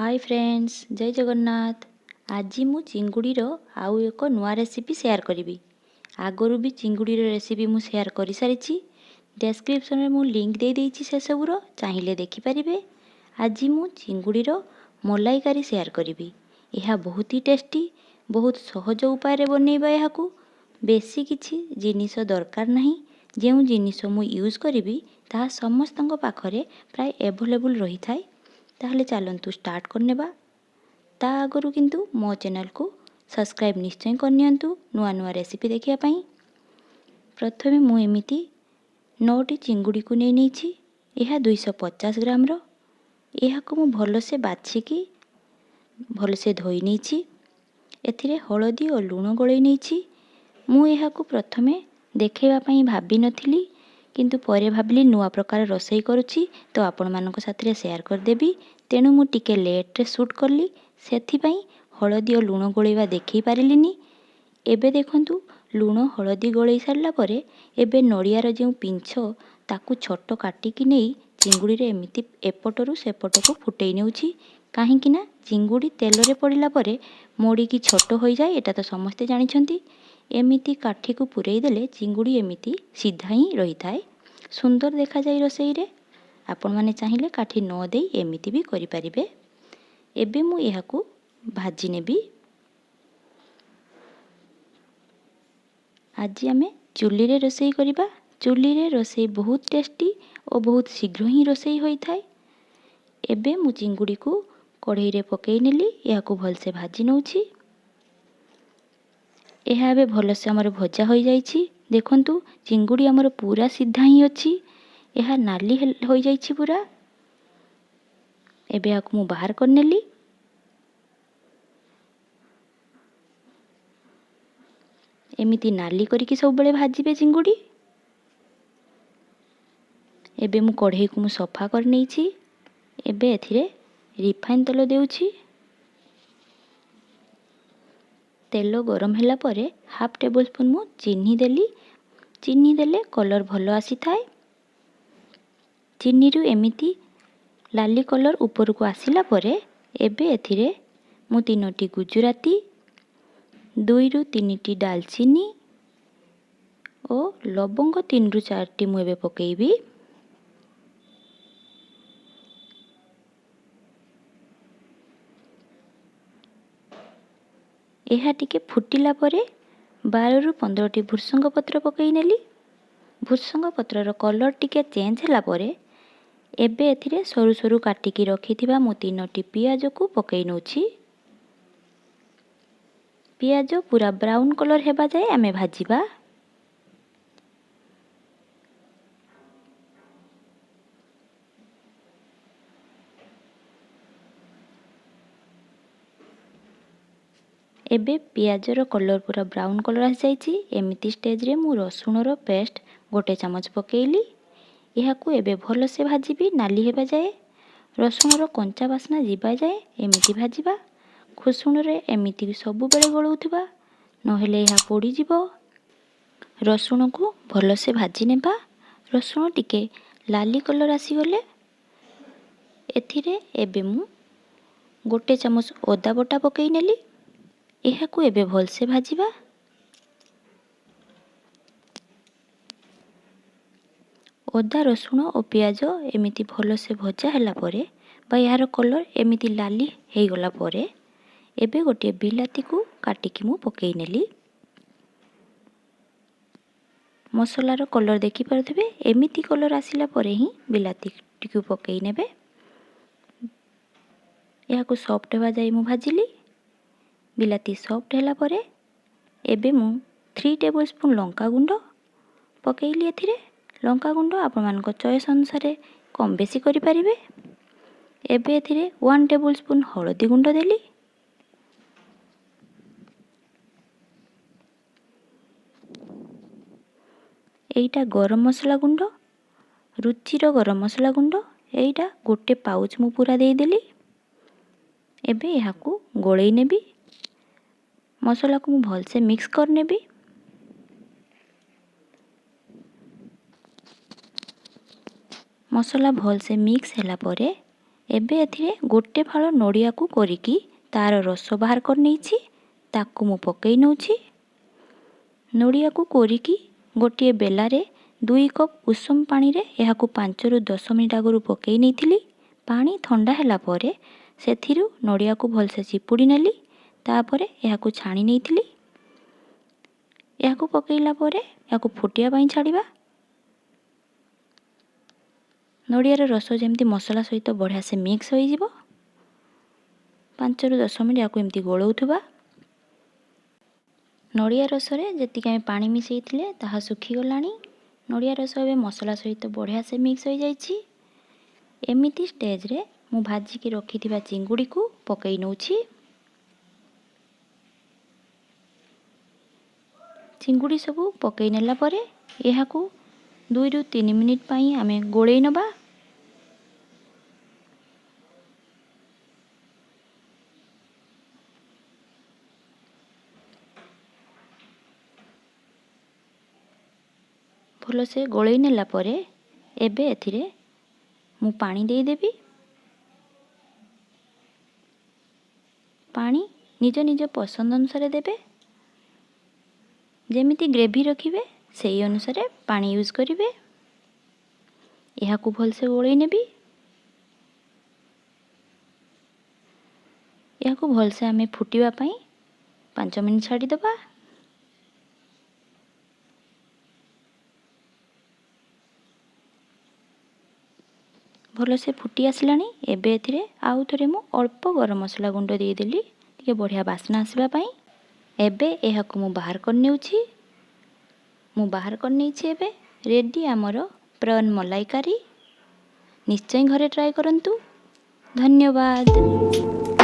ହାଏ friends, ଜୟ ଜଗନ୍ନାଥ। ଆଜି ମୁଁ ଚିଙ୍ଗୁଡ଼ିର ଆଉ ଏକ ନୂଆ ରେସିପି ସେୟାର କରିବି। ଆଗରୁ ବି ଚିଙ୍ଗୁଡ଼ିର ରେସିପି ମୁଁ ସେୟାର କରିସାରିଛି। ଡେସ୍କ୍ରିପସନ୍ରେ ମୁଁ ଲିଙ୍କ୍ ଦେଇଦେଇଛି ସେସବୁର, ଚାହିଁଲେ ଦେଖିପାରିବେ। ଆଜି ମୁଁ ଚିଙ୍ଗୁଡ଼ିର ମଲାଇକାରୀ ସେୟାର କରିବି। ଏହା ବହୁତ ହି ଟେଷ୍ଟି, ବହୁତ ସହଜ ଉପାୟରେ ବନେଇବା ଏହାକୁ। ବେଶୀ କିଛି ଜିନିଷ ଦରକାର ନାହିଁ। ଯେଉଁ ଜିନିଷ ମୁଁ ୟୁଜ୍ କରିବି ତାହା ସମସ୍ତଙ୍କ ପାଖରେ ପ୍ରାୟ ଆଭେଲେବୁଲ୍ ରହିଥାଏ। ତାହେଲେ ଚାଲନ୍ତୁ ଷ୍ଟାର୍ଟ କରିନେବା। ତା ଆଗରୁ କିନ୍ତୁ ମୋ ଚ୍ୟାନେଲକୁ ସବସ୍କ୍ରାଇବ୍ ନିଶ୍ଚୟ କରିନିଅନ୍ତୁ ନୂଆ ନୂଆ ରେସିପି ଦେଖିବା ପାଇଁ। ପ୍ରଥମେ ମୁଁ ଏମିତି 9ଟି ଚିଙ୍ଗୁଡ଼ିକୁ ନେଇ ନେଇଛି। ଏହା 250 ଗ୍ରାମର। ଏହାକୁ ମୁଁ ଭଲସେ ବାଛିକି ଭଲସେ ଧୋଇ ନେଇଛି। ଏଥିରେ ହଳଦୀ ଓ ଲୁଣ ଗୋଳେଇ ନେଇଛି। ମୁଁ ଏହାକୁ ପ୍ରଥମେ ଦେଖାଇବା ପାଇଁ ଭାବିନଥିଲି, କିନ୍ତୁ ପରେ ଭାବିଲି ନୂଆ ପ୍ରକାର ରୋଷେଇ କରୁଛି ତ ଆପଣମାନଙ୍କ ସାଥିରେ ସେୟାର କରିଦେବି। ତେଣୁ ମୁଁ ଟିକେ ଲେଟ୍ରେ ସୁଟ୍ କଲି, ସେଥିପାଇଁ ହଳଦୀ ଓ ଲୁଣ ଗୋଳେଇବା ଦେଖାଇ ପାରିଲିନି। ଏବେ ଦେଖନ୍ତୁ, ଲୁଣ ହଳଦୀ ଗୋଳେଇ ସାରିଲା ପରେ ଏବେ ନଡ଼ିଆର ଯେଉଁ ପିଞ୍ଛ ତାକୁ ଛୋଟ କାଟିକି ନେଇ ଚିଙ୍ଗୁଡ଼ିରେ ଏମିତି ଏପଟରୁ ସେପଟକୁ ଫୁଟେଇ ନେଉଛି। କାହିଁକି ନା ଚିଙ୍ଗୁଡ଼ି ତେଲରେ ପଡ଼ିଲା ପରେ ମୋଡ଼ିକି ଛୋଟ ହୋଇଯାଏ, ଏଇଟା ତ ସମସ୍ତେ ଜାଣିଛନ୍ତି। ଏମିତି କାଠିକୁ ପୂରେଇ ଦେଲେ ଚିଙ୍ଗୁଡ଼ି ଏମିତି ସିଧା ହିଁ ରହିଥାଏ, ସୁନ୍ଦର ଦେଖାଯାଏ ରୋଷେଇରେ। ଆପଣମାନେ ଚାହିଁଲେ କାଠି ନ ଦେଇ ଏମିତି ବି କରିପାରିବେ। ଏବେ ମୁଁ ଏହାକୁ ଭାଜି ନେବି। ଆଜି ଆମେ ଚୁଲିରେ ରୋଷେଇ କରିବା। ଚୁଲିରେ ରୋଷେଇ ବହୁତ ଟେଷ୍ଟି ଓ ବହୁତ ଶୀଘ୍ର ହିଁ ରୋଷେଇ ହୋଇଥାଏ। ଏବେ ମୁଁ ଚିଙ୍ଗୁଡ଼ିକୁ କଢ଼େଇରେ ପକାଇ ନେଲି, ଏହାକୁ ଭଲସେ ଭାଜି ନେଉଛି। ଏହା ଏବେ ଭଲସେ ଆମର ଭଜା ହୋଇଯାଇଛି। ଦେଖନ୍ତୁ, ଚିଙ୍ଗୁଡ଼ି ଆମର ପୁରା ସିଧା ହିଁ ଅଛି, ଏହା ନାଲି ହୋଇଯାଇଛି ପୁରା। ଏବେ ଏହାକୁ ମୁଁ ବାହାର କରିନେଲି। ଏମିତି ନାଲି କରିକି ସବୁବେଳେ ଭାଜିବେ ଚିଙ୍ଗୁଡ଼ି। ଏବେ ମୁଁ କଢ଼େଇକୁ ମୁଁ ସଫା କରିନେଇଛି। ଏବେ ଏଥିରେ ରିଫାଇନ୍ ତେଲ ଦେଉଛି। ତେଲ ଗରମ ହେଲା ପରେ ହାଫ୍ ଟେବୁଲ୍ ସ୍ପୁନ୍ ମୁଁ ଚିନି ଦେଲି। ଚିନି ଦେଲେ କଲର୍ ଭଲ ଆସିଥାଏ। ଚିନିରୁ ଏମିତି ଲାଲି କଲର୍ ଉପରକୁ ଆସିଲା ପରେ ଏବେ ଏଥିରେ ମୁଁ 3ଟି ଗୁଜୁରାତି, 2ରୁ 3ଟି ଡାଲଚିନି ଓ ଲବଙ୍ଗ 3ରୁ 4ଟି ମୁଁ ଏବେ ପକାଇବି। ଏହା ଟିକେ ଫୁଟିଲା ପରେ 12ରୁ 15ଟି ଭୃସଙ୍ଗ ପତ୍ର ପକାଇ ନେଲି। ଭୃସଙ୍ଗ ପତ୍ରର କଲର୍ ଟିକେ ଚେଞ୍ଜ ହେଲା ପରେ ଏବେ ଏଥିରେ ସରୁ ସରୁ କାଟିକି ରଖିଥିବା ମୁଁ 3ଟି ପିଆଜକୁ ପକାଇ ନେଉଛି। ପିଆଜ ପୁରା ବ୍ରାଉନ୍ କଲର୍ ହେବା ଯାଏ ଆମେ ଭାଜିବା। ଏବେ ପିଆଜର କଲର୍ ପୁରା ବ୍ରାଉନ୍ କଲର୍ ଆସିଯାଇଛି। ଏମିତି ଷ୍ଟେଜ୍ରେ ମୁଁ ରସୁଣର ପେଷ୍ଟ 1 ଚାମଚ ପକାଇଲି। ଏହାକୁ ଏବେ ଭଲସେ ଭାଜିବି ନାଲି ହେବା ଯାଏ। ରସୁଣର କଞ୍ଚା ବାସ୍ନା ଯିବା ଯାଏ ଏମିତି ଭାଜିବା। ଖୁସୁଣରେ ଏମିତି ସବୁବେଳେ ଗୋଳଉଥିବା, ନହେଲେ ଏହା ପୋଡ଼ିଯିବ। ରସୁଣକୁ ଭଲସେ ଭାଜି ନେବା। ରସୁଣ ଟିକେ ଲାଲି କଲର୍ ଆସିଗଲେ ଏଥିରେ ଏବେ ମୁଁ 1 ଚାମଚ ଅଦା ବଟା ପକାଇ ନେଲି। ଏହାକୁ ଏବେ ଭଲସେ ଭାଜିବା। ଅଦା, ରସୁଣ ଓ ପିଆଜ ଏମିତି ଭଲସେ ଭଜା ହେଲା ପରେ ବା ଏହାର କଲର୍ ଏମିତି ଲାଲି ହେଇଗଲା ପରେ ଏବେ ଗୋଟିଏ ବିଲାତିକୁ କାଟିକି ମୁଁ ପକାଇ ନେଲି। ମସଲାର କଲର୍ ଦେଖିପାରୁଥିବେ, ଏମିତି କଲର୍ ଆସିଲା ପରେ ହିଁ ବିଲାତିଟିକୁ ପକାଇ ନେବେ। ଏହାକୁ ସଫ୍ଟ ହେବା ଯାଏ ମୁଁ ଭାଜିଲି। ବିଲାତି ସଫ୍ଟ ହେଲା ପରେ ଏବେ ମୁଁ 3 ଟେବୁଲ୍ ସ୍ପୁନ୍ ଲଙ୍କାଗୁଣ୍ଡ ପକାଇଲି। ଏଥିରେ ଲଙ୍କାଗୁଣ୍ଡ ଆପଣମାନଙ୍କ ଚଏସ୍ ଅନୁସାରେ କମ୍ ବେଶୀ କରିପାରିବେ। ଏବେ ଏଥିରେ 1 ଟେବୁଲ୍ ସ୍ପୁନ୍ ହଳଦୀ ଗୁଣ୍ଡ ଦେଲି। ଏଇଟା ଗରମ ମସଲା ଗୁଣ୍ଡ, ରୁଚିର ଗରମ ମସଲା ଗୁଣ୍ଡ, ଏଇଟା 1 ପାଉଚ୍ ମୁଁ ପୁରା ଦେଇଦେଲି। ଏବେ ଏହାକୁ ଗୋଳେଇ ନେବି। ମସଲାକୁ ମୁଁ ଭଲସେ ମିକ୍ସ କରିନେବି। ମସଲା ଭଲସେ ମିକ୍ସ ହେଲା ପରେ ଏବେ ଏଥିରେ ଗୋଟେ ଫାଳ ନଡ଼ିଆକୁ କୋରିକି ତା'ର ରସ ବାହାର କରିନେଇଛି, ତାକୁ ମୁଁ ପକାଇ ନେଉଛି। ନଡ଼ିଆକୁ କୋରିକି ଗୋଟିଏ ବେଲାରେ 2 କପ୍ ଉଷୁମ ପାଣିରେ ଏହାକୁ 5ରୁ 10 ମିନିଟ୍ ଆଗରୁ ପକାଇ ନେଇଥିଲି। ପାଣି ଥଣ୍ଡା ହେଲା ପରେ ସେଥିରୁ ନଡ଼ିଆକୁ ଭଲସେ ଚିପୁଡ଼ି ନେଲି, ତାପରେ ଏହାକୁ ଛାଣି ନେଇଥିଲି। ଏହାକୁ ପକାଇଲା ପରେ ଏହାକୁ ଫୁଟିବା ପାଇଁ ଛାଡ଼ିବା। ନଡ଼ିଆର ରସ ଯେମିତି ମସଲା ସହିତ ବଢ଼ିଆ ସେ ମିକ୍ସ ହୋଇଯିବ। 5ରୁ 10 ମିନିଟ୍ ଏହାକୁ ଏମିତି ଗୋଳଉଥିବା। ନଡ଼ିଆ ରସରେ ଯେତିକି ଆମେ ପାଣି ମିଶାଇଥିଲେ ତାହା ଶୁଖିଗଲାଣି। ନଡ଼ିଆ ରସ ଏବେ ମସଲା ସହିତ ବଢ଼ିଆ ସେ ମିକ୍ସ ହୋଇଯାଇଛି। ଏମିତି ଷ୍ଟେଜ୍ରେ ମୁଁ ଭାଜିକି ରଖିଥିବା ଚିଙ୍ଗୁଡ଼ିକୁ ପକାଇ ନେଉଛି। ଚିଙ୍ଗୁଡ଼ି ସବୁ ପକାଇ ନେଲା ପରେ ଏହାକୁ 2ରୁ 3 ମିନିଟ୍ ପାଇଁ ଆମେ ଗୋଳେଇ ନେବା। ଭଲସେ ଗୋଳେଇ ନେଲା ପରେ ଏବେ ଏଥିରେ ମୁଁ ପାଣି ଦେଇଦେବି। ପାଣି ନିଜ ନିଜ ପସନ୍ଦ ଅନୁସାରେ ଦେବେ, ଯେମିତି ଗ୍ରେଭି ରଖିବେ ସେଇ ଅନୁସାରେ ପାଣି ୟୁଜ୍ କରିବେ। ଏହାକୁ ଭଲସେ ଗୋଳେଇ ନେବି। ଏହାକୁ ଭଲସେ ଆମେ ଫୁଟିବା ପାଇଁ 5 ମିନିଟ୍ ଛାଡ଼ିଦେବା। ଭଲସେ ଫୁଟି ଆସିଲାଣି। ଏବେ ଏଥିରେ ଆଉ ଥରେ ମୁଁ ଅଳ୍ପ ଗରମ ମସଲା ଗୁଣ୍ଡ ଦେଇଦେଲି, ଟିକେ ବଢ଼ିଆ ବାସ୍ନା ଆସିବା ପାଇଁ। ଏବେ ଏହାକୁ ମୁଁ ବାହାର କରିନେଉଛି। ମୁଁ ବାହାର କରିନେଇଛି। ଏବେ ରେଡ଼ି ଆମର ପ୍ରନ୍ ମଲାଇକାରୀ। ନିଶ୍ଚୟ ଘରେ ଟ୍ରାଏ କରନ୍ତୁ। ଧନ୍ୟବାଦ।